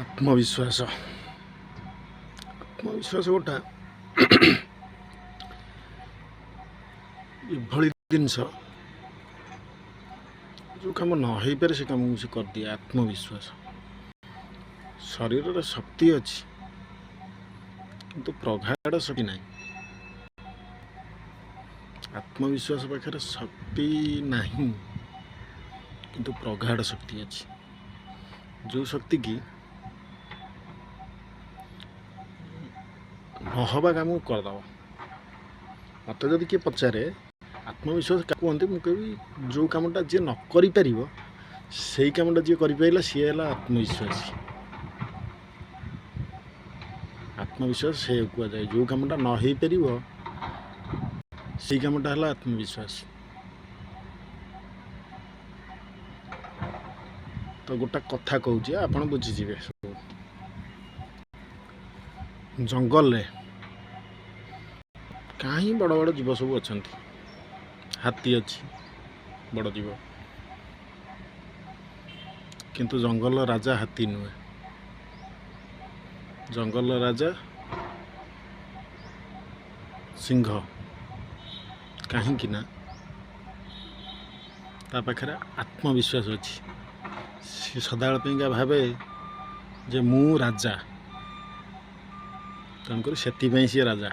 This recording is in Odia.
ଆତ୍ମବିଶ୍ୱାସ, ଆତ୍ମବିଶ୍ୱାସ ଗୋଟା ଏଭଳି ଜିନିଷ, ଯେଉଁ କାମ ନ ହେଇପାରେ ସେ କାମକୁ ସେ କରିଦିଏ। ଆତ୍ମବିଶ୍ୱାସ। ଶରୀରରେ ଶକ୍ତି ଅଛି କିନ୍ତୁ ପ୍ରଗାଢ଼ ଶକ୍ତି ନାହିଁ। ଆତ୍ମବିଶ୍ୱାସ ପାଖରେ ଶକ୍ତି ନାହିଁ କିନ୍ତୁ ପ୍ରଗାଢ଼ ଶକ୍ତି ଅଛି, ଯେଉଁ ଶକ୍ତି କି ନ ହେବା କାମକୁ କରିଦେବ। ମୋତେ ଯଦି କିଏ ପଚାରେ ଆତ୍ମବିଶ୍ୱାସ କାହାକୁ କୁହନ୍ତି, ମୁଁ କହିବି ଯେଉଁ କାମଟା ଯିଏ ନ କରିପାରିବ ସେଇ କାମଟା ଯିଏ କରିପାରିଲା ସିଏ ହେଲା ଆତ୍ମବିଶ୍ୱାସୀ। ଆତ୍ମବିଶ୍ୱାସ ସେଇଆକୁ କୁହାଯାଏ, ଯେଉଁ କାମଟା ନ ହେଇପାରିବ ସେଇ କାମଟା ହେଲା ଆତ୍ମବିଶ୍ୱାସ। ତ ଗୋଟା କଥା କହୁଛି, ଆପଣ ବୁଝିଯିବେ ସବୁ। ଜଙ୍ଗଲରେ କାହିଁ ବଡ଼ ବଡ଼ ଜୀବ ସବୁ ଅଛନ୍ତି। ହାତୀ ଅଛି, ବଡ଼ ଜୀବ, କିନ୍ତୁ ଜଙ୍ଗଲର ରାଜା ହାତୀ ନୁହେଁ। ଜଙ୍ଗଲର ରାଜା ସିଂହ। କାହିଁକି ନା ତା ପାଖରେ ଆତ୍ମବିଶ୍ୱାସ ଅଛି। ସେ ସଦାବେଳ ପାଇଁକା ଭାବେ ଯେ ମୁଁ ରାଜା, ତେଣୁକରି ସେଥିପାଇଁ ସିଏ ରାଜା।